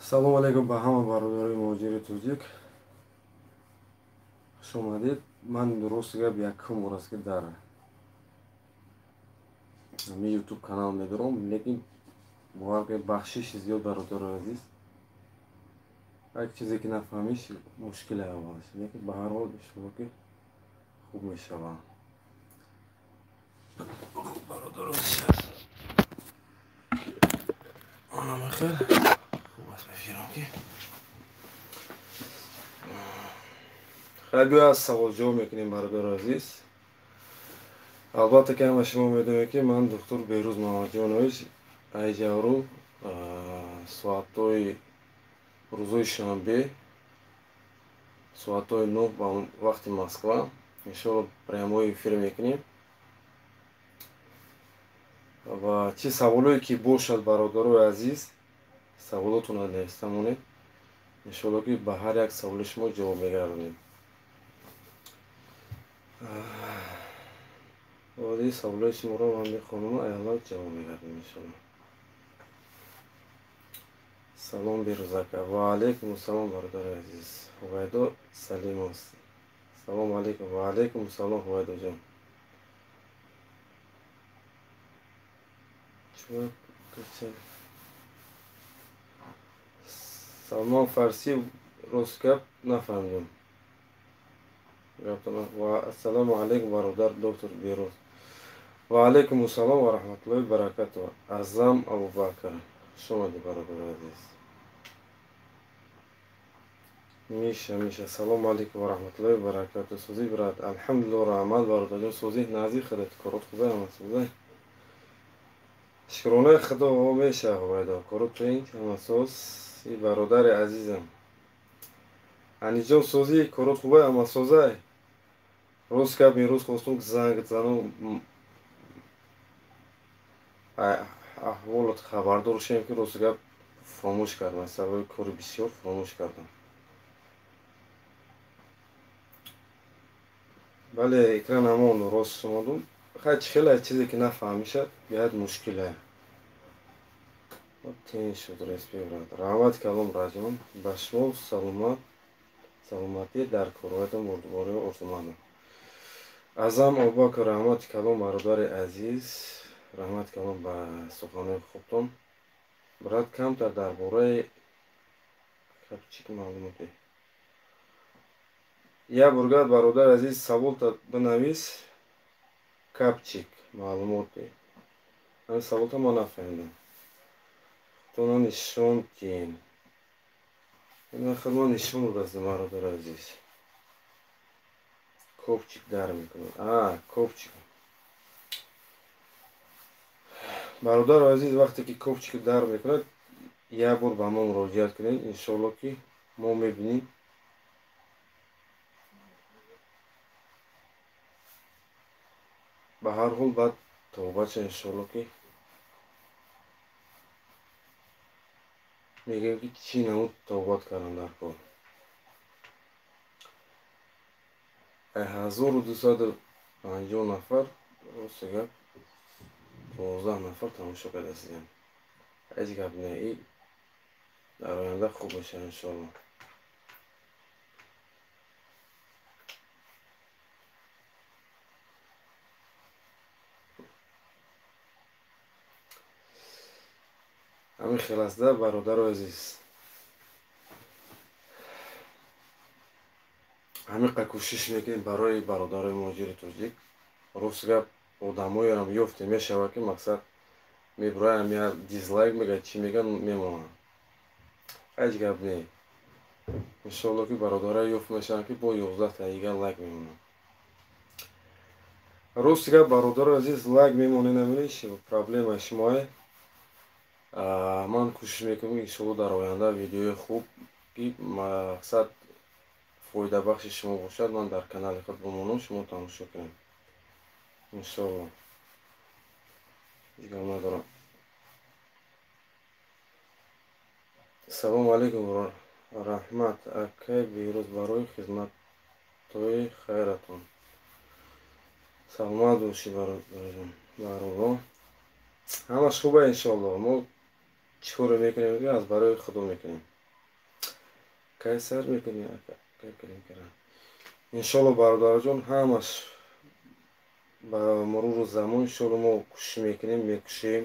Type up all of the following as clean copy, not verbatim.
Салому алейкум ба ҳама бародарои муҳоҷири тоҷик. Хуш омадед. Ман рост гап якум бор аст, ки дар ҳамин ютуб канал медорам, лекин бовар кунед, бахшиши зиёд, бародарои азиз. Як чизе ки нафаҳмиш, мушкиле аввалаш, лекин ба ҳар ҳол иншолло ки хуб мешавад. Хуб, бародаро, анамахел хуб аст, мефирам ки хайр, биё аз саволҷавоб мекунем, бародари азиз. Албатта ки ҳама шумо медонед, ки ман доктор Беҳрӯз Муҳаммадҷонович Айҷавру соатҳои рӯзои шанбе соатҳои 9 ба вақти Москва иншоалло прямой эфир мекунем ва чӣ саволое ки бошад, бародарои азиз, саволотонро нависта монед, иншоалло ки ба ҳар як саволи шумо ҷавоб мегардонем. Оди саволои шуморо ман мехонам, аялло ҷавоб мегардонем иншоалло. Салом, Беҳрӯз ака. Ва алайкум салом, бародари азиз Ҳувайдо Салимов. Салому алейкум. Ва алайкум салом, Ҳувайдоҷон. Салмон Фарсӣ, рост гап нафаҳмидам. Ассалому алайкум, бародар доктор Беҳрӯз. Ва алайкум ассалом ва раҳматуллоҳи баракатуҳ. Азам Абубакр, хуш омадед, бародари азиз. Миша, Миша, салому алайкум ва раҳматуллоҳи баракатуҳ. Сӯзи, брат? Алҳамдулилло, раҳмат, бародарҷон. Сӯзи, наздик худат, корот хубе, ҳама сӯзе? Шукронаи Худо, меша Ҳувайдо, корот тинҷ, ҳама соз. И бародари азизам Аниҷон, сӯзи, корот хубе, ҳама созай? Рост гап, имрӯз хостум занг занам, аҳволот хабардор шавем, ки рост гап фаромӯш кардам, сабаби кори бисёр фаромӯш кардам. Бале, экран ҳамон рост омадум. Хай, чӣ хеле чизе ки нафаҳмишад, беҳад мушкиле. Тинч шуд, респект, брат. Раҳмат калом, раҷон, ба шумо саломат, саломатӣ дар корҳоятон бурдбориро орзумандам. Азам Абубакр, раҳмати калом, бародари азиз, раҳмати калом ба суханҳои хубтон. Брат, камтар дар бораи капчик маълумоте. Як бургар, бародари азиз, саволта бинавис. Капчик маълумоте, ҳамин саволта ман нафаҳмидам, худтона нишон диҳем. Худман нишон додастем, бародари азиз. Копчик дар мекунад, а копчик, бародари азиз, вақте ки копчик дар мекунад, як бор ба мо муроҷиат кунед, иншоалло ки мо мебинем. Ба ҳар ҳол баъд тобача иншоалло ки мегӯем, ки чӣ намуд тобат кардан дар кор. 1250 нафар, рости гап, 12 нафар тамошо кардастем. Ҳеҷ гап не, и дар оянда хуб мешавад иншоалло. Ҳамин хел аст да, бародару азиз. Ҳамин кӯшиш мекунем барои бародарои муҳоҷири тоҷик. Рост гап, одамоеам ёфте мешавад, ки мақсад мебураям, я дизлайк мегӯяд, чӣ мегӯяд, мемонанд. Ҳеҷ гап не, иншоалло ки бародарое ёфт мешаванд, ки бо 11 дигар лайк мемонанд. Рости гап, бародарои азиз, лайк мемонед, намедонед проблемаи шумое. Ман кӯшиш мекунам, иншоалло дар оянда видеои хуб, ки мақсад фоидабахши шумо бошад, ман дар канали худ бимонам, шумо тамошо кунед иншоалло. Ҳеҷ гап надорам. Салому алейкум, раҳмат, акай Беҳрӯз, барои хизматҳои хайратон. Саломат бошӣ, бародарҷон. Барово, ҳамаш хуба иншоалло. Мо чӣ коре мекунем, ки аз барои Худо мекунем. Кай сар мекунӣ? Иншолло, бародарҷон, ҳамаш ба мурури замон, иншолло, мо кӯшиш мекунем, мекушем,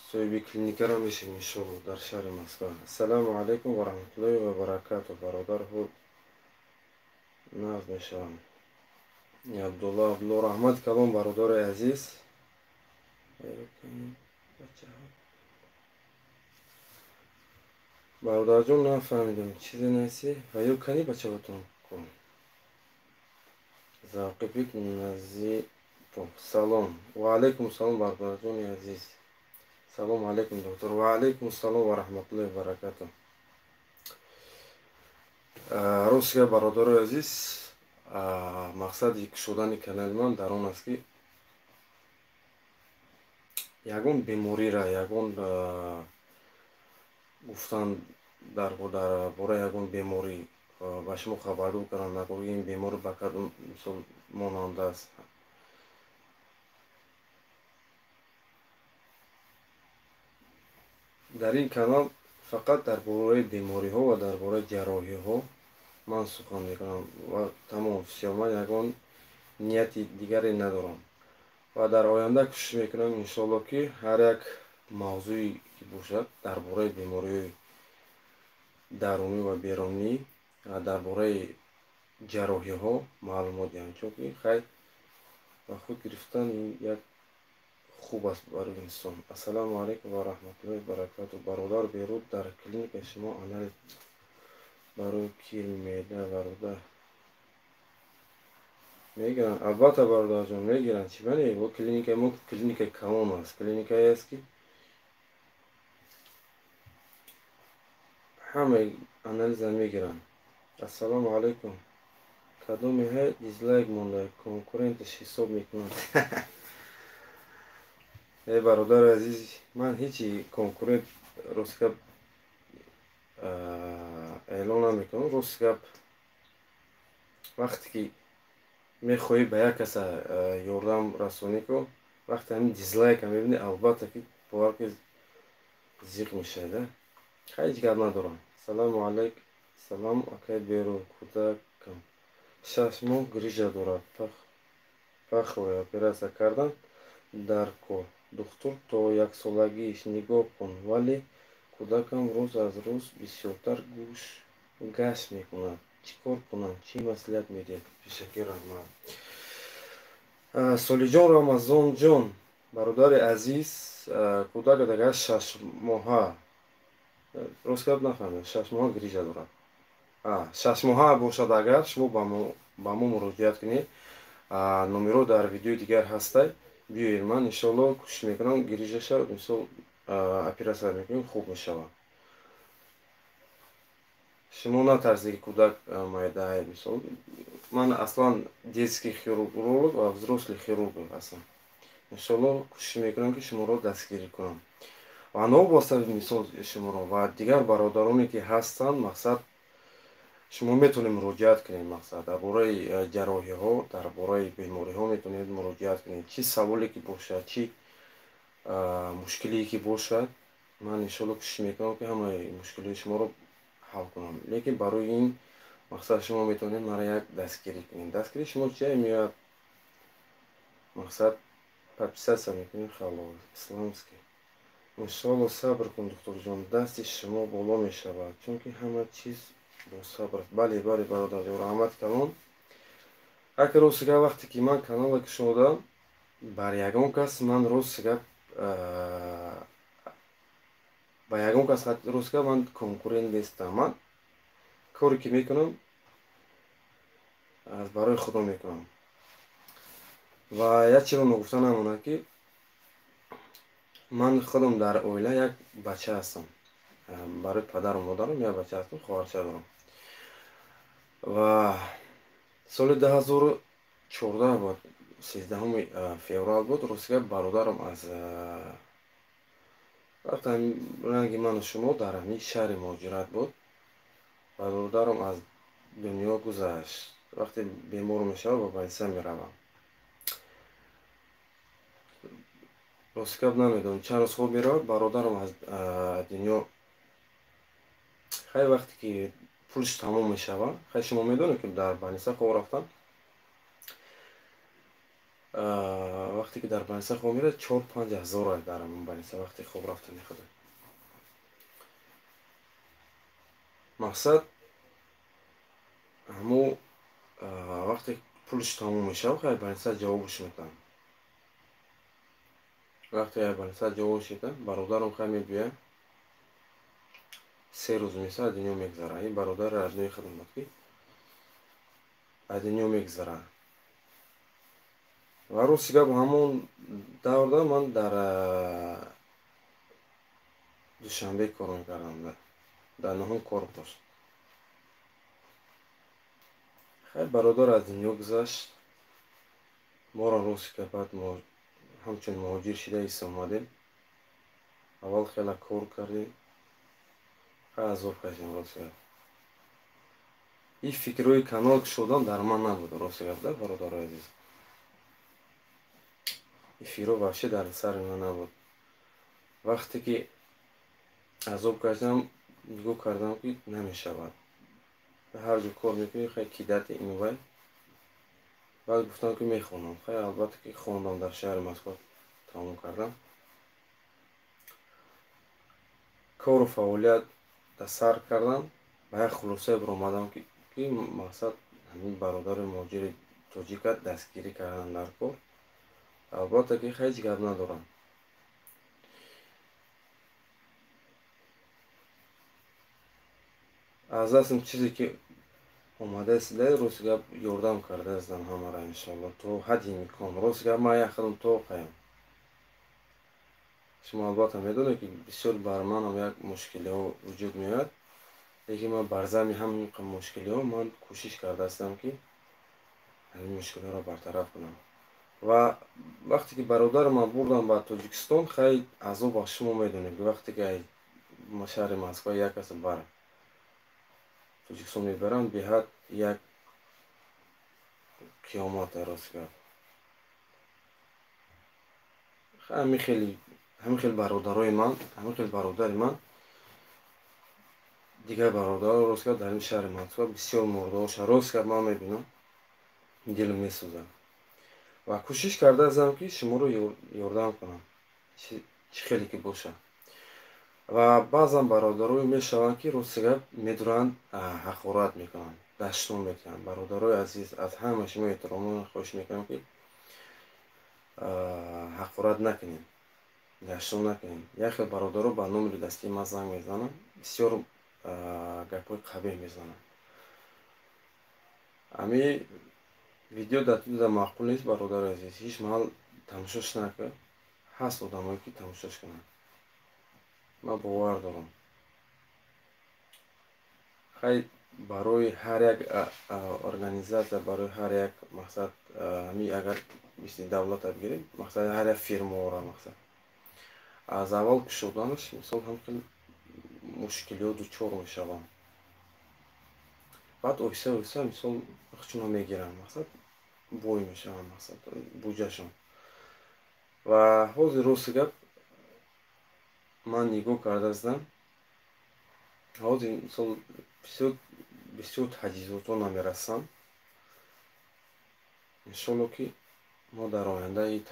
соҳиби клиникаро мешем, иншолло, дар шаҳри Москва. Ассалому алайкум ва раҳматуллоҳи ва баракату, бародар, худ нағз мешавам. Абдулло, Абдулло, раҳмат калом, бародари азиз. Бародарҷон, нафаҳмидам, чизе наси ва ё кани бачаҳотон кун. Завқибек Назипов, салом. Ва алайкум салом, бародарҷони азиз. Салом алайкум, доктор. Ва алайкум салом ва раҳматуллоҳи ва баракату. Рост гап, бародарои азиз, мақсади кушодани канали ман дар он аст, ки ягон беморира, ягон гуфтан дар бораи ягон беморӣ ба шумо хабардор кардам, нагӯ ин беморӣ ба кадом мисол монанд аст. Дар ин канал фақат дар бораи бемориҳо ва дар бораи ҷарроҳиҳо ман сухан мекунам ва тамом, всё. Ман ягон нияти дигаре надорам ва дар оянда кӯшиш мекунам, иншоалло, ки ҳар як мавзӯе ки бошад, дар бораи бемориҳои дарунӣ ва берунӣ, дар бораи ҷарроҳиҳо маълумот диҳам, чунки хай ба худ гирифтан як хуб аст барои инсон. Ассалому алайкум ва раҳматуллоҳи ва баракату, бародар Берут, дар клиникаи шумо анализ барои кир, меъда ва рӯда мегиранд? Албатта, бародарҷон, мегиранд. Чӣ бане, бо клиникаи мо клиникаи калон аст, клиникае аст, ки ҳамаи анализа мегиранд. Ассалому алайкум. Кадоме ҳай дизлайк монда, конкуренташ ҳисоб мекунад. Э, бародари азиз, ман ҳечи конкурент, рост гап, эълон намекунам. Рост гап, вақте ки мехоҳӣ ба як каса ёрдам расонӣ ку, вақте ҳамин дизлайка мебинӣ, албатта ки бовар ки зиқ мешавад. Ҳеҷ гап надорам. Салому алайк, салом, акай Беру, кӯдакам 6 моҳ грижа дорад, паховая оператсия кардан дар кор. Духтур то яксолагиаш нигоҳ кун, вале кӯдакам рӯз аз рӯз бисёртар гӯш гаш мекунад. Чӣ кор кунам? Чӣ маслиҳат медиҳед? Пешакӣ раҳмат. Солиҷон Рамазонҷон, бародари азиз, кӯдак агар 6 моҳа, рост гап, нафаҳмидам, 6 моҳа грижа дорад, 6 моҳа бошад, агар шумо ба мо муроҷиат кунед, номеро дар видеои дигар ҳастай, биёед, ман иншоалло кӯшиш мекунам, грижаша мисол оператсия мекунем, хуб мешавад. Шумо натарсед, ки кӯдак майдаҳай. Мисол, ман аслан детский хирург ва взрослый хирург ҳастам. Иншоалло, кӯшиш мекунам, ки шуморо дастгирӣ кунам ва новобаста мисол шуморо ва дигар бародароне ки ҳастанд. Мақсад, шумо метавонед муроҷиат кунед, мақсад, дар бораи ҷарроҳиҳо, дар бораи бемориҳо метавонед муроҷиат кунед. Чӣ саволе ки бошад, чӣ мушкилие ки бошад, ман иншоалло кӯшиш мекунам, ки ҳамаи мушкилиҳои шуморо ҳал кунам. Лекин барои ин мақсад шумо метавонед маро як дастгирӣ кунед. Дастгирии шумо чия меояд? Мақсад, подписаться мекунед, халос. Исламский, иншоалло. Сабр кун, духтурҷон, дасти шумо боло мешавад, чунки ҳама чиз бо сабр аст. Бале, бале, бародарҷон, раҳмати калон. Ака, рости гап, вақте ки ман канала кушодам, бар ягон кас ман, рости гап, ба ягон кас, рост гап, ман конкурент нестам. Ман коре ки мекунам, аз барои худо мекунам. Ва як чиро ногуфта намонад, ки ман худам дар оила як бача ҳастам. Барои падару модарам як бача ҳастам, хоҳарча дорам. Ва соли 2014 буд, 13 феврал буд, рости гап, бародарам аз вақте ранги ману шумо дар ҳамин шаҳри муҳоҷират буд, бародарам аз дунё гузашт. Вақте бемор мешавад, ба больница меравам. Рости гап, намедонам, чанд рӯз хоб меравад, бародарам аз дунё. Хай вақте ки пулш тамом мешавад, хай шумо медонед, ки дар больница хоб рафтам, вақте ки дар больница хоб мерад, 4-5 ҳазор дар ҳамон больница вақте хоб рафтани худа. Мақсад ҳамо вақте пулш тамом мешавад, хай больница ҷавобш метаҳам. Вақте больница ҷавобш метаҳам, бародарам хай мебиёяд, 3 рӯз меса аз дунё мегзарад. Ин бародари родной худам буд, ки аз дунё мегзарад. Ва рости гап, ҳамон даврда ман дар Душанбе кор мекардам, дар нуҳум корпус. Хай бародар аз дунё гузашт, моро рости гап баъд ҳамчун муҳоҷир шида истомадем. Аввал хеле кор кардем, хай азоб кашидем. Рости гап, ин фикрҳои канал кушодан дар ман набуд, рости гап, да, бародарои азиз, ин фикрҳо вообще дар сари ман набуд. Вақте ки азоб кашидам, нигоҳ кардам, ки намешавад, ҳар ҷо кор мекунӣ, хай кидати инвай. Баъд гуфтам, ки мехонам. Хай албатта ки хондам, дар шаҳри Москва тамом кардам, кору фаъолият дар сар кардам. Ба як хулосае баромадам, ки мақсад ҳамин бародари муҳоҷири тоҷика дастгирӣ кардан дар кор. Албатта ки ҳеҷ гап надорам. Аз дастам чизе ки омадааст, рости гап, ёрдам кардаастам ҳамаро, иншоалло, то ҳадди имкон. Рости гап, ман як худам тоқаям. Шумо албатта медонед, ки бисёр бар манам як мушкилиҳо вуҷуд меояд, лекин ман бар зами ҳамин мушкилиҳо ман кӯшиш кардаастам, ки ҳамин мушкилиҳоро бартараф кунам. Ва вақте ки бародарам ман бурдам ба Тоҷикистон, хай азоба шумо медонед, ки вақте ки шаҳри Москва як каса бар Тоҷикистон мебаранд, беҳад як қиёмат, рост гап. Ҳамин хел бародарои ман, ҳамин хел бародари ман, дигар бародаро, рост гап, дар ин шаҳри Москва бисёр мурдаоша, рост гап, ман мебинам, дилам месӯзад. Ва кӯшиш кардаастам, ки шуморо ёрдам кунам, чӣ хеле ки бошад. Ва баъзан бародарое мешаванд, ки рости гап медуранд, ҳақорат мекунанд, даштон мекунанд. Бародарои азиз, аз ҳама шумо эҳтиромона хоҳиш мекунам, ки ҳақорат накунем, даштон накунем. Як хел бародаро ба номери дастии ман занг мезананд, бисёр гапҳои қабеҳ мезананд. Ҳами видео дар туда маъқул нест, бародари азиз, ҳеҷ маҳал тамошош накард. Ҳаст одамое, ки тамошош кунанд, ман бовар дорам. Хай барои ҳар як организатсия, барои ҳар як мақсад, ҳами агар мисли давлата бигирем, мақсад ҳар як фирмаора, мақсад аз аввал кушоданаш, мисол, ҳам хел мушкилиҳо дучор мешаванд. Баъд оҳиста оҳиста, мисол, хучуна мегиранд, мақсад бой мешаванд, мақсад буҷашон. Ва ҳозир, рости гап, ман нигоҳ кардаастам, ҳозир, мисол, бисёр бисёр таҷҳизотҳо намерасанд. Иншолло, ки мо дар оянда ин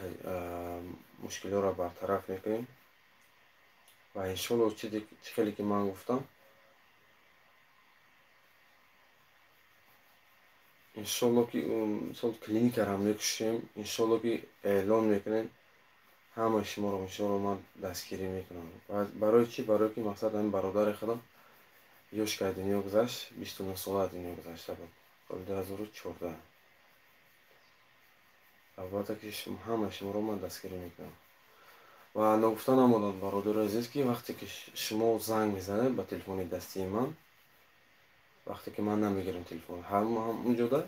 мушкилиҳоро бартараф мекунем. Ва иншолло, чӣ хеле ки ман гуфтам, иншолло, ки мисол клиникаро мекушем, иншолло, ки эълон мекунем, ҳамаи шуморо иншолло ман дастгирӣ мекунам. Барои чӣ? Барое ки мақсад ҳамин бародари худам ёш ки аз дунё гузашт, 29 сола аз дунё гузашта буд, соли 2014. Албатта ки ҳамаи шуморо ман дастгирӣ мекунам. Ва ногуфта намонад, бародари азиз, ки вақте ки шумо занг мезанед ба телефони дастии ман, вақте ки ман намегирам телефон, ҳамунҷода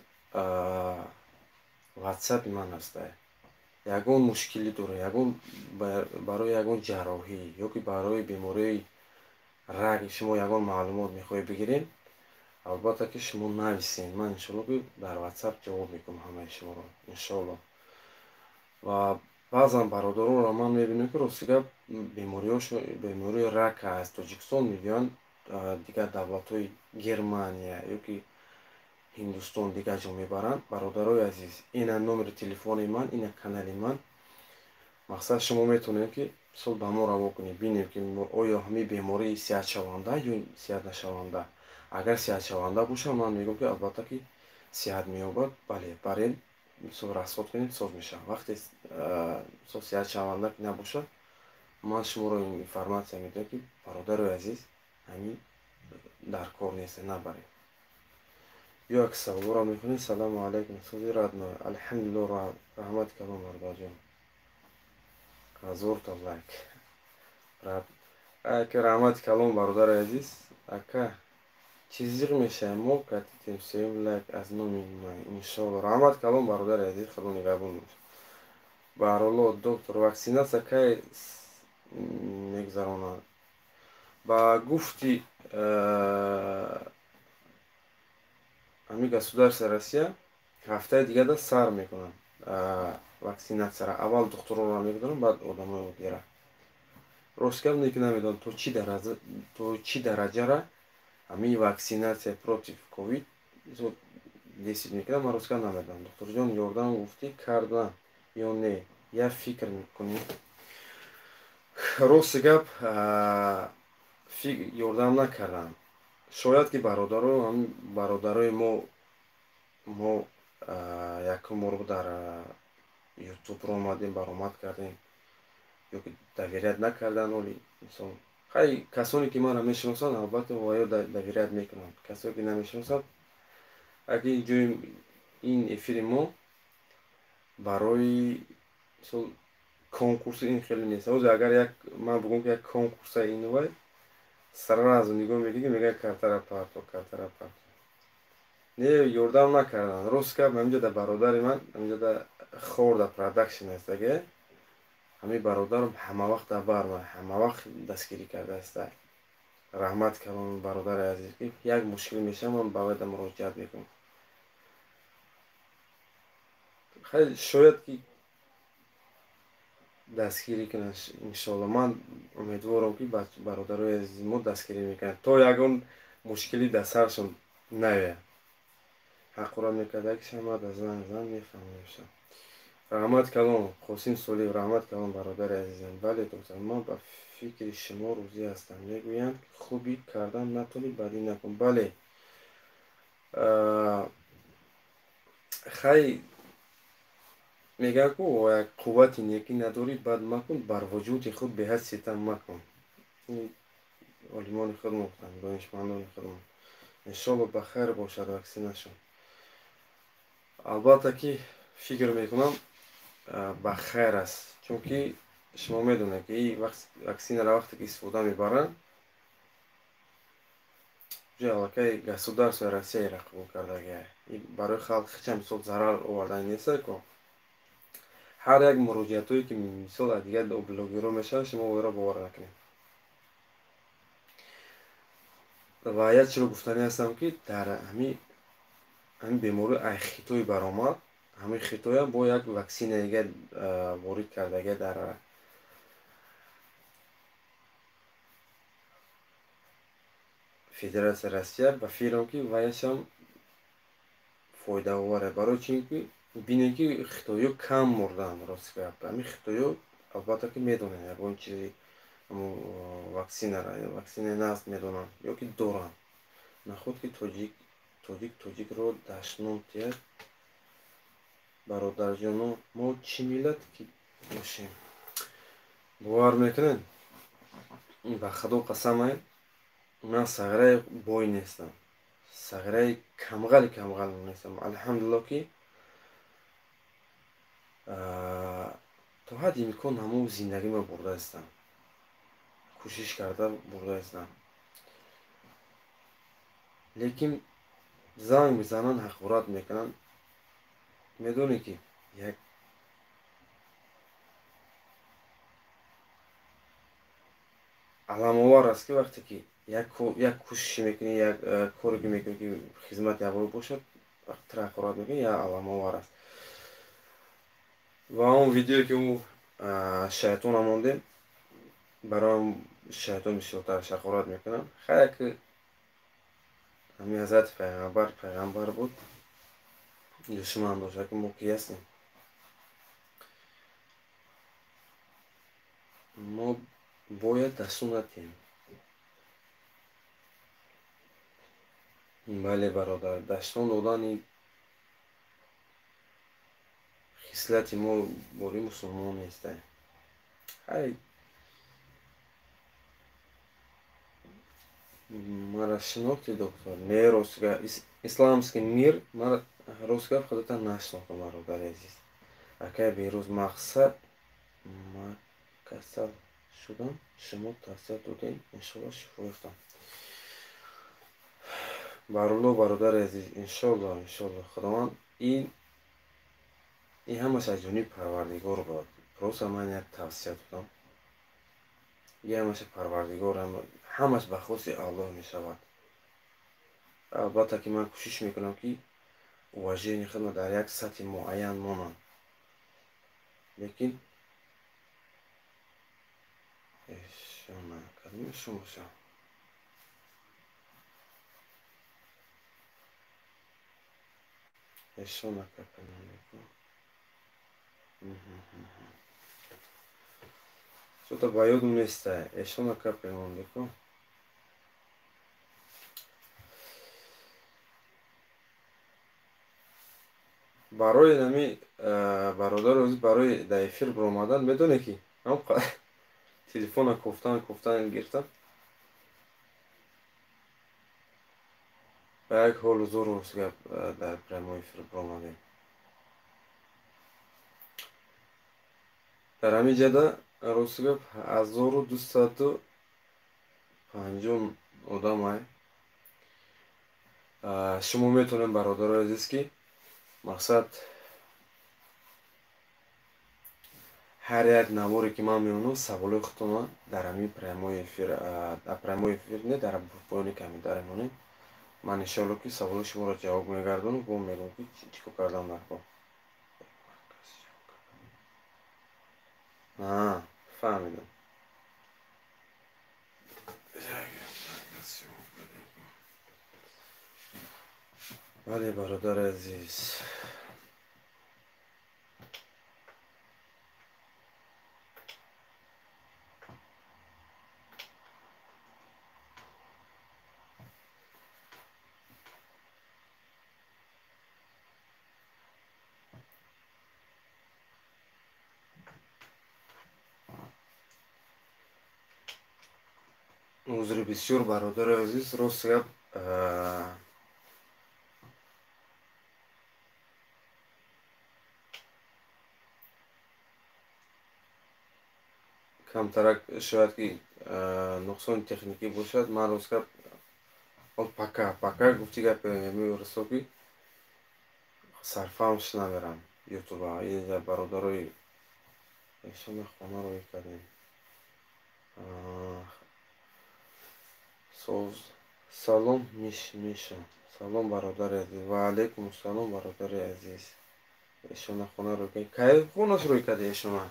ватсапи ман ҳаста. Ягон мушкилӣ дора, ягон барои ягон ҷарроҳӣ ё ки барои бемории раг шумо ягон маълумот мехоҳед бигиред, албатта ки шумо нависед, ман иншолло ки дар ватсап ҷавоб мекунам ҳамаи шуморо, иншолло. Ва баъзан бародаронро ман мебинам, ки рости гап, бемории рак аз Тоҷикистон мебиёянд дигар давлатҳои Германия ё ки Ҳиндустон, дигар ҷо мебаранд. Бародарои азиз, ина номери телефони ман, ина канали ман. Мақсад, шумо метавонед, ки мисол ба мо раво кунед, бинем, ки оё ҳамин бемории сиҳатшаванда ё сиҳат нашаванда. Агар сиҳатшаванда бошад, ман мегӯям, ки албатта ки сиҳат меёбад, бале, баред, мисол расход кунед, соз мешавад. Вақте мисол сиҳатшаванда набошад, ман шуморо информация медиҳам, ки бародарои азиз, ҳамин дар кор нест, набаред. Ё як саволро мехонем. Салому алайкум, сози, родной? Алҳамдулилло, раҳмати калом, бародарҷон. 1000 та лайк. Ака, раҳмати калом, бародари азиз. Ака, чӣ зиқ мешавем мо катитем? Сеюм лайк аз номи ман, иншоалло. Раҳмат калом, бародари азиз, худо нигаҳбон бошад. Баҳролло, доктор, ваксинация кай мегузаронад? Ба гуфти ҳамин государство Россия, ҳафтаи дигада сар мекунанд ваксинатсияра. Аввал духтуронро мегузоранд, баъд одамои оддира. Рост гап, не ки намедонам, то чӣ дараҷара ҳамин ваксинация против ковид действует мекунад. Ман рост гап намедонам. Духтурҷон, ёрдам гуфтӣ, кардан ё не? Я фикр мекунем. Рости гап, ёрдам накардам. Шояд ки бародарои мо якум бор дар Ютуб омадем, баромад кардем, ё ки доверять накардан. Оли мисол, хай, касоне ки маро мешиносанд, албатта ваё доверять мекунанд. Касое ки намешиносанд, аги ҷои ин эфири мо барои мисол конкурси ин хеле нест. Ҳозир агар як ман бугӯм, ки як конкурса инвай, сразу нигоҳ мекунӣ, мегӯяд: «Картара парто, картара парто». Не, ёрдам накарданд. Рост гап, ҳаминҷода бародари ман, ҳаминҷода Хорда Продакшн аст, аге ҳамин бародарам ҳамавақт дар бар ман, ҳамавақт дастгирӣ кардааст. Раҳмат калом, бародари азиз, ки як мушкил мешавам, ман ба вайда муроҷиат мекунам. Хай, шояд ки дастгирӣ кунанд, иншоалло. Ман умедворам, ки бародарои азизи мо дастгирӣ мекунанд, то ягон мушкилӣ дар саршон наояд. Ҳаққурат мекарда, ки шамада занг зан, мефаҳмем. Раҳмат калом, Қосим Солиев, раҳмат калом, бародари азизам. Бале, доктор, ман ба фикри шумо розӣ ҳастам. Мегӯянд, хубӣ кардан натонӣ, бадӣ накун. Бале, хай, мегӯянд ку, як қуввати некӣ надорӣ, бад макун, бар вуҷуди худ беҳад ситам макун. Олимони худмо гуфтанд, донишмандони худмо. Иншоалло, ба хайр бошад ваксинашон. Албатта ки фикр мекунам, ба хайр аст, чунки шумо медонед, ки ваксинара вақте ки истифода мебаранд, ҷо аллакай государство Россияро қабул кардагия. Барои халқ ҳечам мисол зарар овардани неста ко. Ҳар як муроҷиатое ки мисол аз дигар блогерҳо мешавад, шумо оро бовар накунед. Ва як чиро гуфтанӣ ҳастам, ки дар ҳамин беморӣ ай Хитой баромад. Ҳамин Хитоям бо як ваксина дига ворид кардага дар Федератсияи Россия. Ба фикрам, ки ваяшам фоидаовар. Барои чӣ ки бинем, ки хитоиё кам мурданд. Рост гап, ҳамин хитоиё албатта ки медонанд ягон чизи, ваксинара, ваксинаи нағз медонанд ё ки доранд. Наход ки тоҷик, тоҷик тоҷикро дашном диҳад? Бародарҷоно, мо чӣ миллат ки бошем? Бовар мекунед, ба Худо қасамай, ман сағираи бой нестам, сағираи камғали камғал нестам. Алҳамдулилло, ки то ҳадди имкон ҳамон зиндагима бурдаистам, кӯшиш карда бурдаистам. Лекин занг мезананд, ҳақорат мекунанд. Медонӣ, ки як аламовар аст, ки вақте ки як кӯшише мекунӣ, як коре ки мекунӣ, ки хизмати ҳавоӣ бошад, вақте ҳақорат мекунӣ, як аламовар аст. Ва он видеое ки ӯ шайтона мондем, барои шайтон бисёртар ҳақорат мекунам. Хай, ки Ҳамин ҳазрати пайғамбар пайғамбар буд, душман дошт, ки мо ки ҳастем? Мо бояд дастур надиҳем. Бале, бародар, даштон додани хислати мо бори мусулмон нест. Ҳай, мара шинохти, доктор? Не, ростга, исламский мир мара ростга худата нашинохтам, бародари азиз. Акай Беҳрӯз, мақсад ма касал шудам, шумо тавсия додем, иншолло шифо ёфтам. Барулло, бародари азиз, иншолло, иншолло, Худованд ин ҳамаш аз ҷониби Парвардигор буд. Просто ман як тавсия додам. Ин ҳамаша Парвардигор, ҳамаш ба хости Аллоҳ мешавад. Албатта ки ман кӯшиш мекунам, ки уважение худро дар як сатҳи муайян монам, лекин кадоме шумоша? Эшона капелонеку. Что-то ба ёдум неста. Эшона капелонеку. Барои нами бародари азиз, барои дар эфир баромадан, медонед ки телефона кофтан кофтан гирифтам, ба як ҳолу зор гап дар прямой эфир баромадем. Дар ҳамин ҷада, рости гап, 1250 одамай. Шумо метавонед, бародарои азиз, ки мақсад ҳар як наворе ки ман меонам, саволои худтонро дар ҳамин прямой эфир, дар прямой эфир не, дар поёни комментария монед. Ман иншоалло ки саволи шуморо ҷавоб мегардонам, бо мегӯям ки чӣ кор кардам дар кор. Фаҳмидам. Бале, бародари азиз. Узри бисёр, бародари азиз, рост гап, камтарак шояд ки нуқсони техникӣ бошад. Ман рост гап пока гуфти гап меорасо ки сарфаҳмш намерам ютуба. Бародарои эшона хона рӯй кардем. Салом, Миша. Салом, бародари азиз. Ва алайкум салом, бародари азиз. Эшона хона рӯй кардем. Кай хонаш рӯй карди эшона?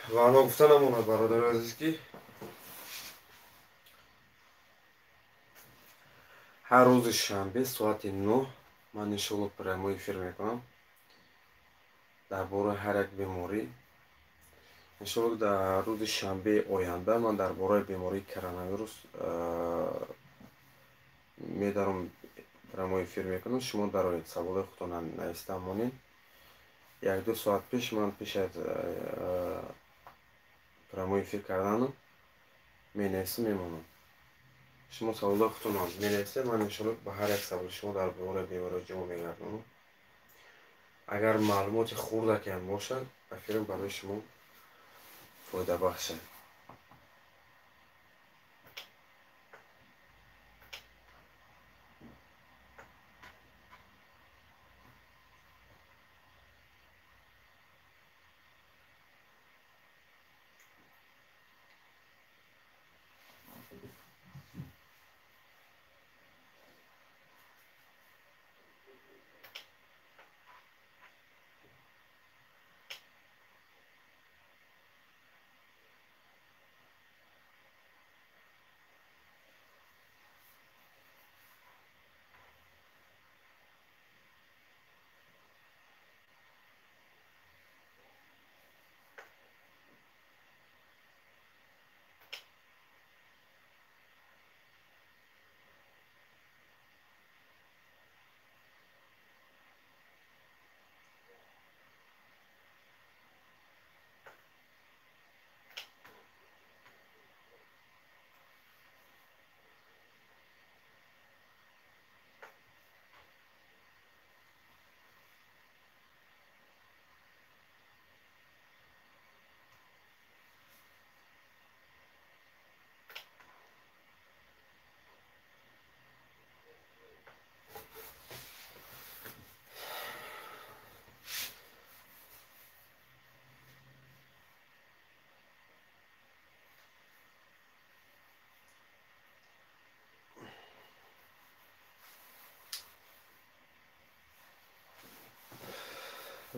Ва ногуфта намонад, бародари азиз, ки ҳар рӯзи шанбе соати 9 ман иншоалло прямой эфир мекунам дар бораи ҳар як беморӣ. Иншоалло дар рӯзи шанбеи оянда ман дар бораи бемории коронавирус медаром, прямой эфир мекунам. Шумо дароед, саволои худтонро нависта монед. 1-2 соат пеш ман пеш аз прямой эфир карданам менависам, мемонам. Шумо саволои худтонро менависед, ман иншоалло ба ҳар як саволи шумо дар бораи беморӣ ҷавоб мегардонам. Агар маълумоти хурдакам бошад, ба фикрам барои шумо фоидабахшад.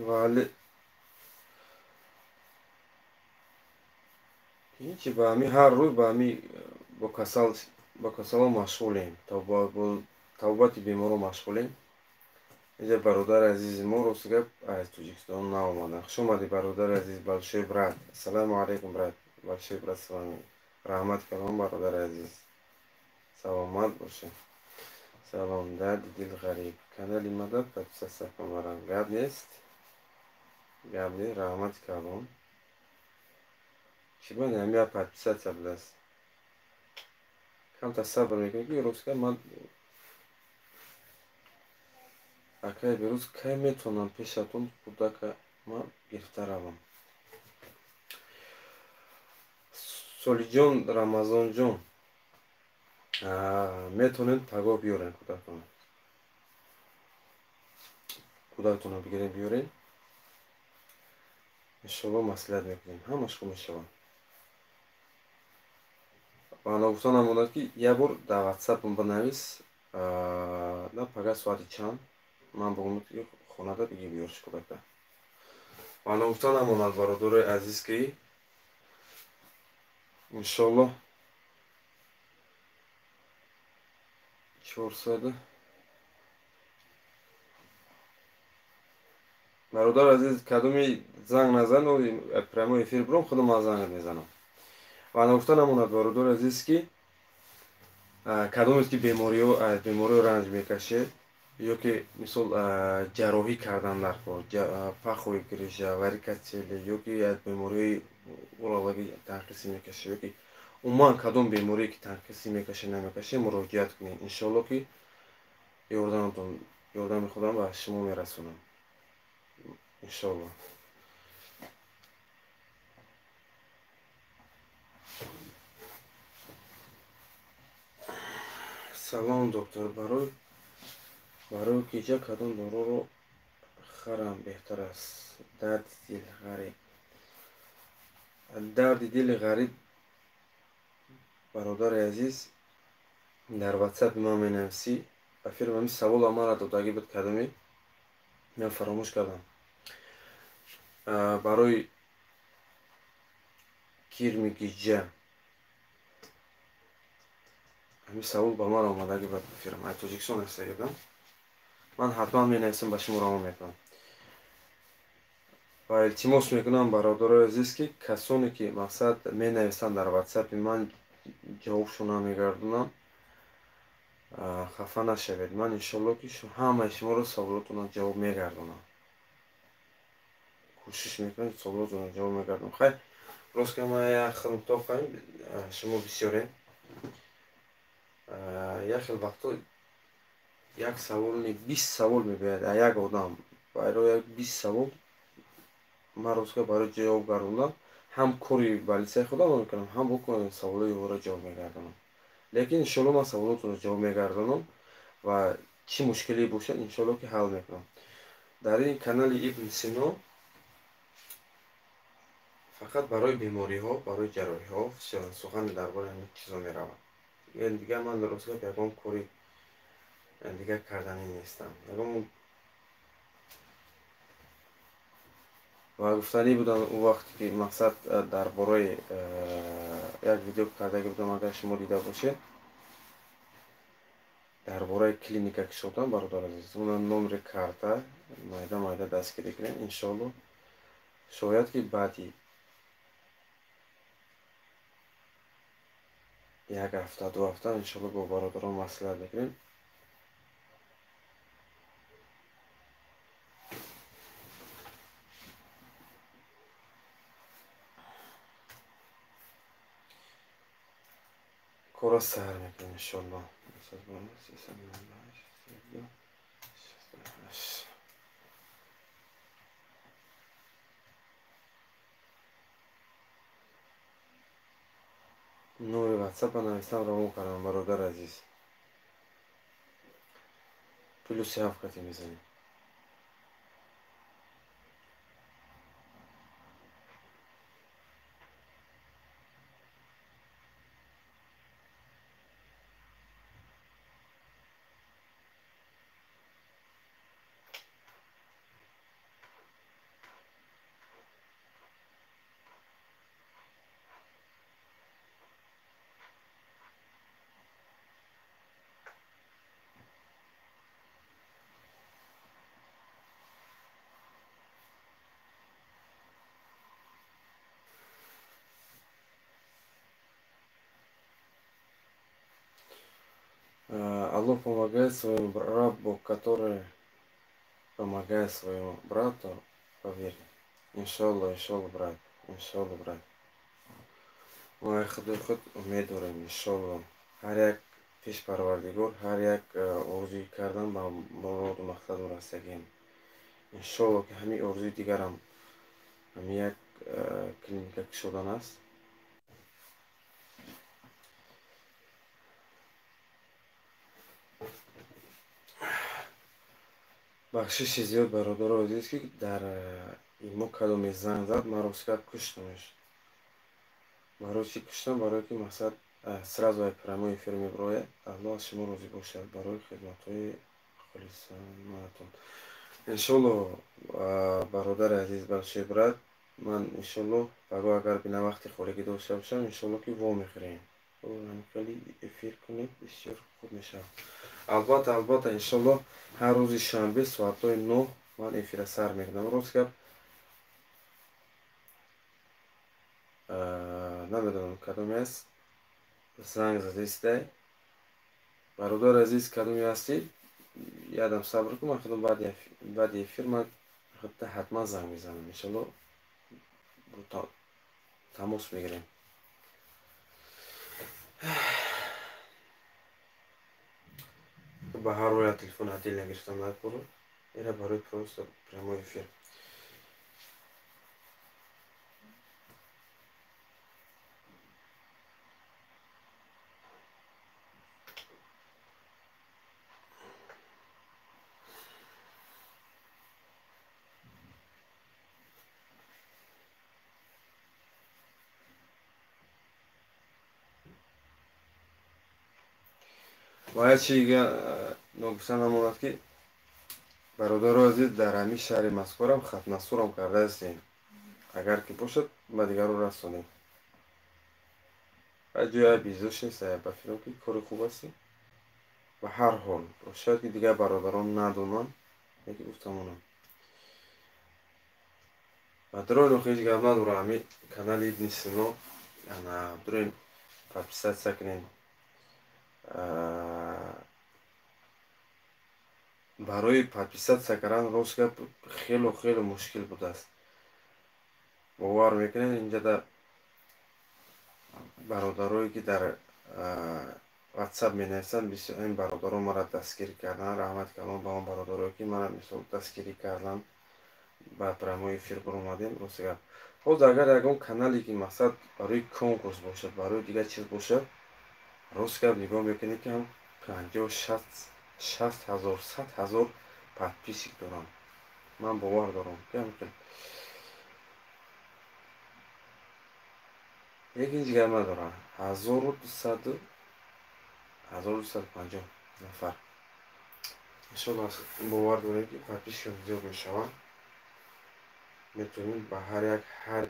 Вале ҳичи ба ҳами ҳар рӯз ба ҳами бо касало машғулем, бо табобати беморо машғулем. Инҷа бародари азизи мо рост гап аз Тоҷикистон наомаданд. Хуш омадӣ, бародари азиз, большой брат. Ассалому алайкум, брат, большой брат с вами. Раҳмат калом, бародари азиз, саломат бошед. Салом, дарди дил ғариб. Канали мада подписаться кун барам. Гап нест, гап нест, раҳмати калом. Чӣ ба намя подписаться будааст? Камтар сабр мекунӣ, ки рост гап ман акай берӯз кай метавонам пешатон кӯдака ман гирифта равам? Солиҷон, Рамазонҷон, метавонед пагоҳ биёрен кӯдакона. Кӯдактонро бигирен биёрен. Иншоалло маслиҳат мекунем, ҳамаш хуб мешавад. Ва ногуфта намонад, ки як бор дар ватсапам бинавис, на пага соати чанд ман бигӯям, ки хонада биги биёрш кӯдака. Ва ногуфта намонад, бародарои азиз, ки иншоалло 400 бародар азиз, кадоми занг назан, прямой эфир биром, худам ман занг мезанам. Ва ногуфта намонад, бародари азиз, ки кадомест ки бемориҳо, бемориҳо ранҷ мекашед, ё ки мисол ҷарроҳӣ кардан дар кор, пахои грижа, варикоцеле, ё ки аз бемориҳои урологӣ танқисӣ мекашед, ё ки умуман кадом беморие ки танқисӣ мекашед, намекашед, муроҷиат кунед. Иншоалло ки ёрдами худам ба шумо мерасонам. Иншоалло. Салом, доктор, барои киҷа кадом доруро харам беҳтар аст? Дарди дил ғариб. Дарди дили ғариб, бародари азиз, дар ватсапи ман менависӣ. Ба фирма ҳамин савола мара додагӣ буд кадоме, ман фаромӯш кардам. Барои кирми гиҷа ҳамин савол ба ман омадагӣ буд. Фирма аз Тоҷикистон ҳастагидам. Ман ҳатман менависам, ба шумо равон мекунам. Ва илтимос мекунам, бародарои азиз, ки касоне ки мақсад менависанд дар ватсапи ман, ҷавобшон намегардонам, хафа нашавед. Ман иншоалло ки ҳамаи шуморо саволотонро ҷавоб мегардонам. Кӯшиш мекунам, саволотонро ҷавоб мегардонам. Хайр, рост ки ман як хел тоқаем, шумо бисёрем. Як хел вақто як савол не, 20 савол мебиёяд а як одам. Барои як 20 савол ман рост ки барои ҷавоб гардондан ҳам кори балисаи худамро мекунам, ҳам бо саволои ӯро ҷавоб мегардонам. Лекин иншоалло ман саволотонро ҷавоб мегардонам ва чӣ мушкиле бошад, иншоалло ки ҳал мекунам. Дар ин канали Ибн Сино фақат барои бемориҳо, барои ҷарроҳиҳо сухан дар бораи ҳамин чизо меравад. Дигар ман рост гап ягон кори дигар карданӣ нестам. Ягон ва гуфтанӣ будам он вақте ки мақсад дар бораи як видео кардагӣ будам, агар шумо дида бошед, дар бораи клиника ки шудам, бародар азиз, уна номери карта майда майда дастгирӣ кунем, иншоалло. Шояд ки баъди як ҳафта, ду ҳафта иншоалло бо бародарон маслиҳат мекунем. Кора сар мекунем иншоалло. Номери ватсапа нависам, равон кардам, бародари азиз. Плюси ҳафт кати мезанем. Аллоҳ помогает своему рабу, который помогает своему брату по вере. Иншалло, иншалло, брат, иншалло, брат. Мо худои худ умед дорем, иншалло. Ҳар як пеш Парвардигор, ҳар як орзуи кардан ба муроду мақсаду расагем. Иншалло, ки ҳамин орзуи дигарам ҳамин як клиника кушодан аст. Бахшиши зиёд, бародаро азиз, ки дар имо кадоме занг зад, ман рост гап куштамаш. Барои чӣ куштам? Барое ки мақсад сразу ай прямой эфир мебирояд. Аллоҳ аз шумо розӣ бошад барои хидматҳои холисонатон. Иншолло, бародари азиз, большой брат, ман иншолло пагоҳ агар бина вақти холигӣ дошта бошам, иншолло ки во мехӯрем. Хеле эфир кунед, бисёр хуб мешавад. Албатта, албатта, иншолло ҳар рӯзи шанбе соатҳои 9 ман эфира сар мекунам. Рост гап намедонам кадоме аст, занг задистай. Бародари азиз, кадоме ҳастӣ? Ядам сабр кун, ман худам баъди эфир ман худта ҳатман занг мезанам. Иншолло тамос мегирем. Ба ҳар рӯя телефон отдельно гирифтам накунам. Ира барои просто прямой эфир. Ва як чизи ногуфта намонад, ки бародаро азиз, дар ҳамин шаҳри Москворам хатнасурам карда ҳастем. Агар ки бошад, ба дигарро расонем. Ҷоя безош нест, ба фикрам ки кори хуб аст. Ба ҳар ҳол, шояд ки дигар бародарон надонанд, лекин гуфтамонам. Ва дурон ҳеҷ гап надорам, ҳамин канали Ибни Сино, ана дурен подписаться кунед. Барои подписаться кардан рост гап хело хело мушкил будааст. Бовар мекунед, инҷа дар бародарое ки дар WhatsApp менависанд, бисёр ин бародарон маро дастгирӣ карданд. Раҳмат калом ба он бародарое ки мара мисол дастгирӣ карданд, ба прямой эфир баромадем. Рост гап ҳозир агар ягон канале ки мақсад барои конкурс бошад, барои дигар чиз бошад, рост гап нигоҳ мекунед ки ҳам 50, 60 ҳазор, 100 ҳазор подписчик дорам. Ман бовар дорам ки ҳам лекин ҳеҷ гап надорам. 1200, 1250 нафар. Иншолло бовар дорем ки подписчикам зиёд мешаванд. Метавонем ба ҳар як ҳар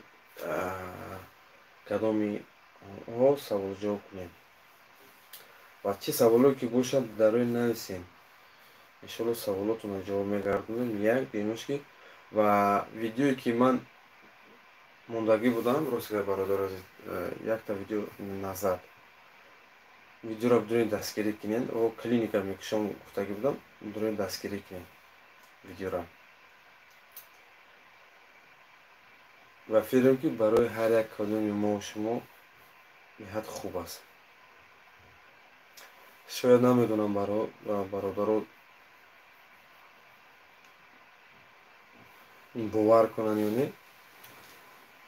кадоми ҳо савол ҷавоб кунем. Ва чӣ саволое ки бошад, дар рӯи нависем. Иншолло саволотонро ҷавоб мегардонем. Як бемош ки ва видеое ки ман мондагӣ будам, рост гап бародар азиз, якта видео назад. Видеоро бидурен дастгирӣ кунед. О клиника мекушам гуфтагӣ будам, бидурен дастгирӣ кунед видеоро. Ва фикрам ки барои ҳар як кадоми мо шумо беҳад хуб аст. Шояд намедонам бародаро бовар кунанд ё не.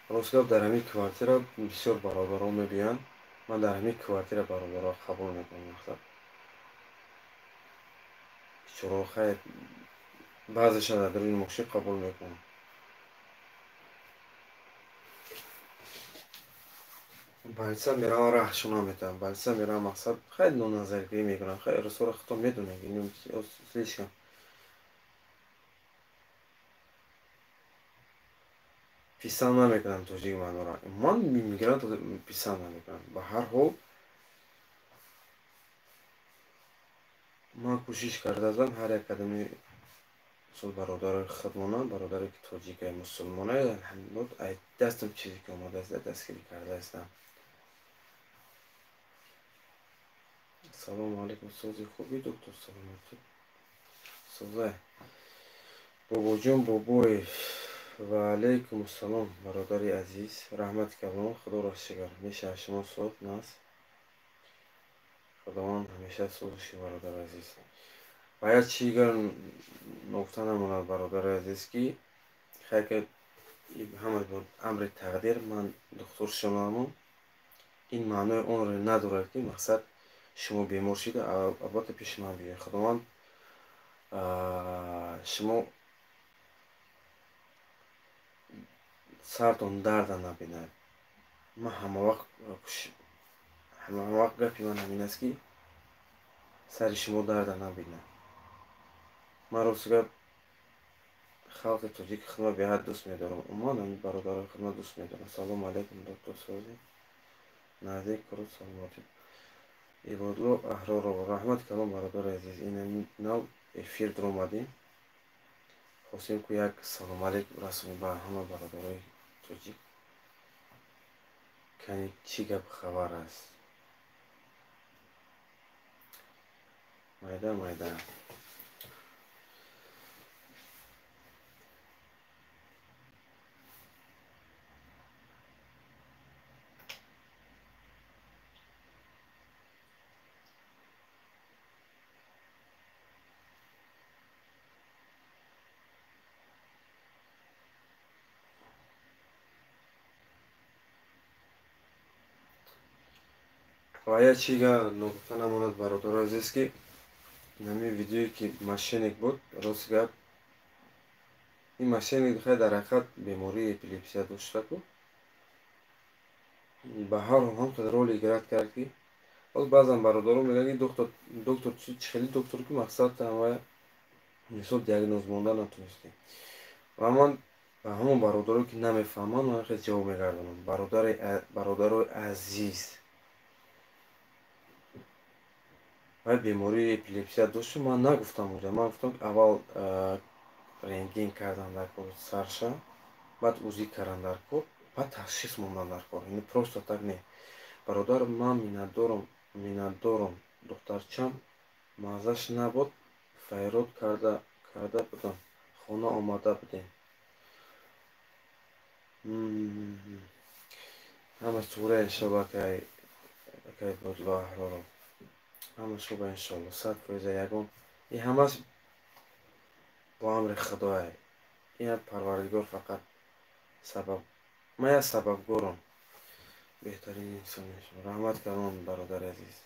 Рост гап дар ҳамин квартира бисёр бародарон мебиёянд. Ман дар ҳамин квартира бародаро қабул мекунам. Мақсад бечораҳо хайр, баъзеша дар даруни мошин қабул мекунам. Больница меравам, раҳшон наметавам. Больница меравам, мақсад хайр ноназаргирӣ мекунам. Хайр, русоро худтон медонед, слишком писанд намекунам тоҷик манора. Ман мигрант писанд намекунам. Ба ҳар ҳол ман кӯшиш кардаам ҳар як кадоми мисол бародарои худмонам, бародаре ки тоҷикай, мусулмонай, алҳамдулиллоҳ, ай дастам чизе ки омадааст дастгирӣ кардаастам. Салому алейкум, сози хуби доктор, саломатӣ. Созай. Бобоҷон Бобоев, ва алейкум ассалом, бародари азиз, раҳмати калон, худоро шукр. Мешавад шумо соз нас. Худованд ҳамеша созши, бародари азиз. Ва як чизигар нуқта намонад, бародари азиз, ки хайр, ҳама амри тақдир, ман духтур шудаму ин маънои онро надорад, ки мақсад шумо бемор шида, албатта пеши ман биёед. Худованд шумо сартон дарда набинад. Ман ҳамавақт гапи ман ҳамин аст, ки сари шумо дарда набинад. Ман рости гап халқи тоҷики худро беҳад дӯст медорам. Умуман ҳамин бародарои худро дӯст медорам. Салому алейкум, доктор Сози. Наздик куру саломатӣ. Ибодло Аҳроров, раҳмати калом, бародари азиз. Ин нав эфир дуромадем. Хостем ку як салом алейкум расонем ба ҳама бародарои тоҷик. Кани чӣ гап хабар аст? Майда майда. Ва як чизга нуқта намонад, бародари азиз, ки ҳамин видеое ки мошенник буд, рост гап, ин мошенник хай дар ҳақиқат бемории эпилепсия дошта ку ба ҳар ҳол ҳам қадар роли играт кард, ки боз баъзан бародарон мегӯянд, ки доктор чӣ хеле доктор, ки мақсад ҳама мисол диагноз монда натонистем. Ва ман ба ҳамон бародаро, ки намефаҳманд, ман хеле ҷавоб мегардонам. Бародарои азиз, вай бемории эпилепсия дошт, ман нагуфтам уҷа. Ман гуфтам, ки аввал рентген кардан дар кор сарша, баъд УЗИ кардан дар кор, баъд ташхис мондан дар кор. Ин просто так не. Бародар, ман миннатдорам. Духтарчам маззаш набуд, файрод карда будам. Хона омада будем. Ҳама сура иншолло, акай Бодло Аҳроров. Ҳама шуба иншолло, 100% ягон. Ин ҳамаш бо амри Худое. Ин Парвардигор фақат сабаб. Ман як сабабгорам. Беҳтарин инсоне. Раҳмат калон, бародари азиз.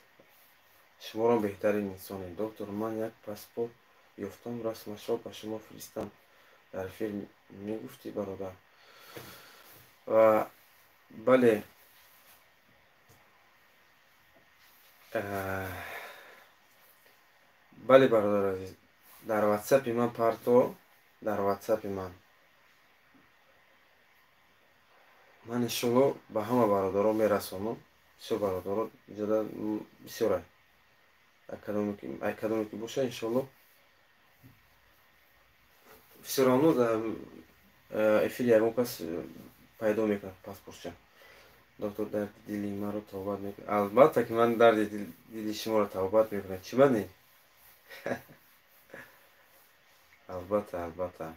Шуморам беҳтарин инсоне. Доктор, ман як паспорт ёфтам, расмашро ба шумо фиристам. Дар эфир мегуфтӣ, бародар. Ва бале, бале, бародари азиз, дар ватсапи ман парто, дар ватсапи ман иншолло ба ҳама бародарон мерасонам. Бисёр бародарон иҷода бисёр ай кадоме ки боша, иншолло всё равно дар эфири ягон кас пайдо мекунад паспортча. Доктор, дарди дили маро табобат мекунад. Албатта ки ман дарди дили шуморо табобат мекунам. Чӣ ба не? Албатта, албатта.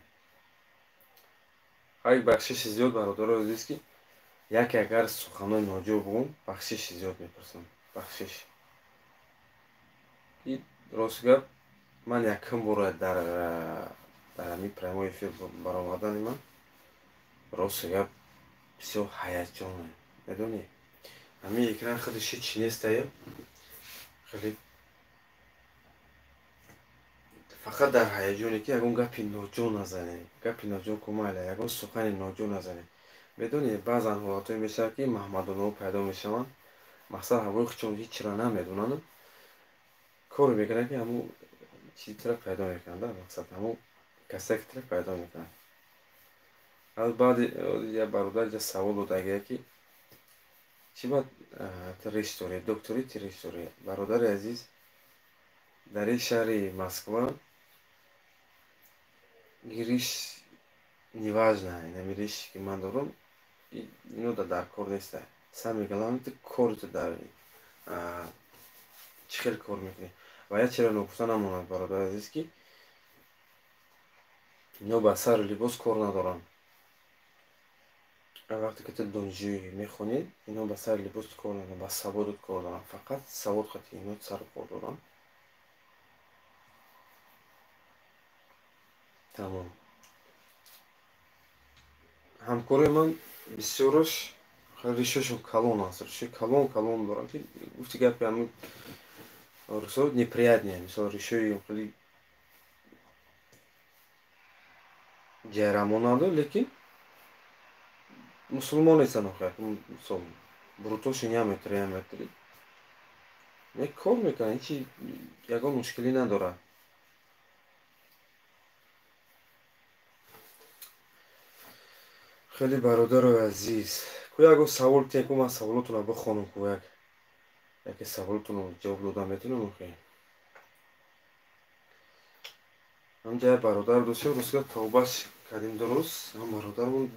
Ҳай, бахшиши зиёд, бародарои азиз, ки яке агар суханои ноҷо бугум, бахшиши зиёд мепурсам. Бахшиш. Ки рост гап, ман якум бора дар ҳамин прямой эфир баромадани ман, рост гап, бисёр ҳаяҷонам. Медонӣ, ҳамин экран худаш ҳеҷ нестая, хеле фақат дар ҳаяҷоне, ки ягон гапи ноҷо назанем, гапи ноҷо кумайла, ягон сухани ноҷо назанем. Медонӣ, баъзан ҳолатҳое мешавад, ки маҳмадонаҳо пайдо мешаванд, мақсад ҳавои худшон ҳечро намедонанд, коре мекунанд, ки ҳамун чизтра пайдо мекунанд, мақсад ҳамун касакитра пайдо мекунанд. Аз баъди як бародар ҷа савол додагия, ки чӣ бад риш дорӣ, доктори ти риш дорӣ. Бародари азиз, дар ин шаҳри Москва риш неважно, инами риш ки ман дорам, ино дар кор неста. Самое главное, ту кори ту дар Чӣ хел кор мекунӣ? Ва як чиро ногуфта намонад, бародари азиз, ки ино ба сару либос кор надоранд. Вақте ки ту донишҷӯӣ мехонӣ, ино ба сари либос кор надоранд, ба саводот кор доранд. Фақат савод қати ино сару кор доранд. Тамом. Ҳамкорои ман бисёраш ришашон калон аст, ришаи калон калон доранд, ки гуфти гапи ҳамин русо неприятне, мисол ришаи хеле ҷайрамонанду, лекин мусулмон нестанд охир. Мисол брутошон як метр, як метри. Не кор мекунанд, ҳечи ягон мушкилӣ надорад. Хеле бародарои азиз, ку ягон савол тиен, ку ман саволотонро бихонам, ку як яке саволотонро ҷавоб дода метавонам охир. Ҳамҷа як бародар доштем, рӯзга тавбаш кардем дуруст, ҳам бародармон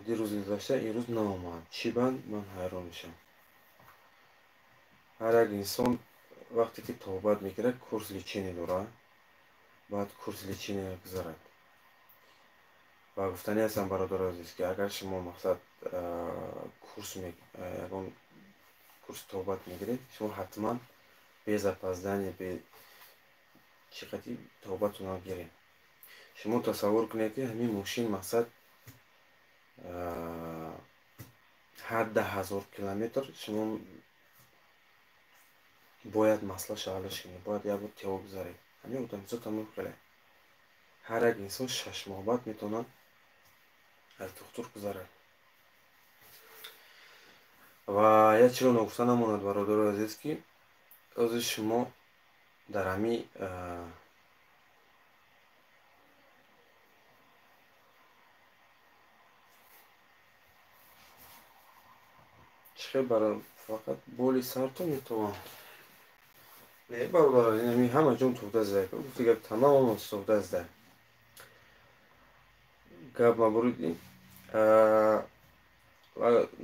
дирӯз гузашта имрӯз наомад. Чӣ банд? Ман ҳайрон мешавам. Ҳар як инсон вақте ки тавбат мекунад, курс лечения дорад, бояд курс лечения гузарад. Ва гуфтанӣ ҳастам, бародари азиз, ки агар шумо мақсад курс ягон курс тавбат мегиред, шумо ҳатман без опоздания, бе чӣ қати тавбатонро гиред. Шумо тасаввур кунед, ки ҳамин мошин мақсад ҳар 10 000 километр шумо бояд маслаша ҳаллаш кунед, бояд як бор ТО гузаред. Ҳамин одамизод тамом хеле. Ҳар як инсон 6 моҳ баъд метавонад аз духтур гузарад. Ва як чиро ногуфта намонад, бародари азиз, ки ҳозир шумо дар ҳамин чӣ хел фақат боли сартон метавон. Не, бародар, ин ҳама ҷон тухта зада. Гуфти гап тамоман тухта зада. Гап мабурид.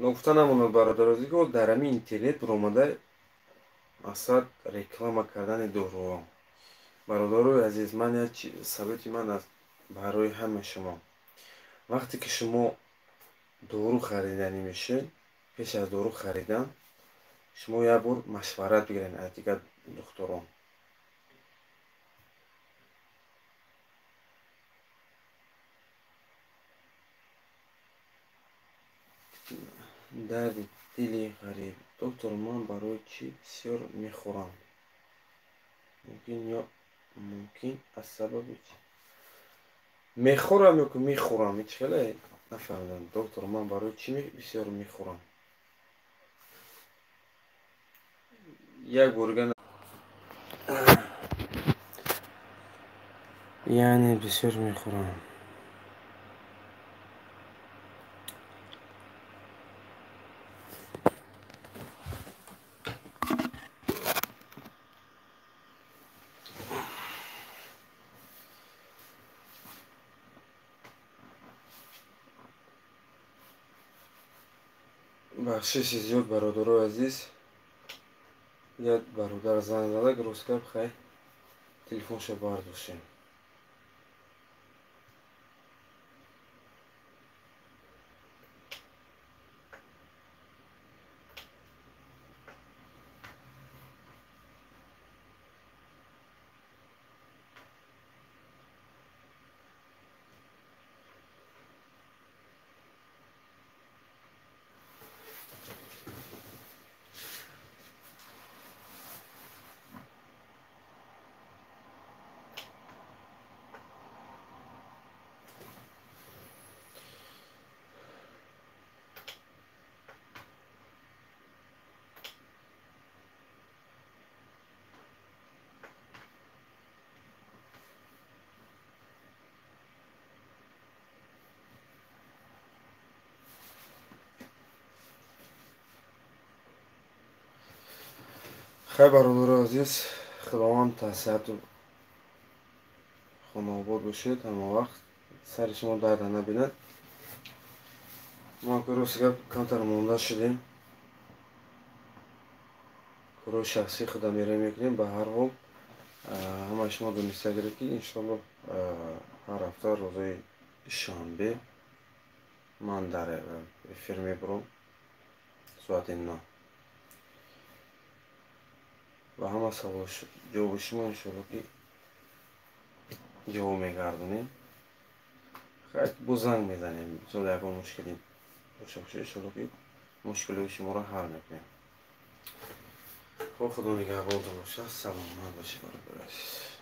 Ногуфта намонад, бародари азиз, ки дар ҳамин интернет баромада мақсад реклама кардани доруҳо. Бародарои азиз, ман як совети ман аст барои ҳама шумо. Вақте ки шумо дору хариданӣ мешавед, пеш аз дору харидан шумо як бор машварат бигиред аз дигар духтурон. Дарди дили ғариб. Доктор, ман барои чӣ бисёр мехӯрам? Мумкин ё мумкин аз сабаби чӣ? Мехӯрам ё ки мехӯрам? Ҳеҷ хеле нафаҳмидам. Доктор, ман барои чӣ бисёр мехӯрам? Як борга яъне бисёр мехӯрам. Бахшиши зиёд, бародарои азиз. Як бародар занг зада, рост гап, хай телефоншо бардоштем. Хай, бародари азиз, Худованд тасиҳату хонаобод бошед, ҳама вақт сари шумо дарда набинад. Мо ки рости гап камтар монда шудем. Корҳои шахсии худа мерем, мекунем. Ба ҳар ҳол, ҳамаи шумо дониста гиред, ки иншоалло ҳар ҳафта рӯзои шанбе ман дар эфир мебурам соати 9 ва ҳама савол ҷавоби шумо иншоалло ки ҷавоб мегардонем. Боз занг мезанем, мисол, ягон мушкилӣ дошта бошед, иншоалло ки мушкилиҳои шуморо ҳал мекунем. Хуб, Худо нигаҳбонтон бошад, саломат бошед, бародари азиз.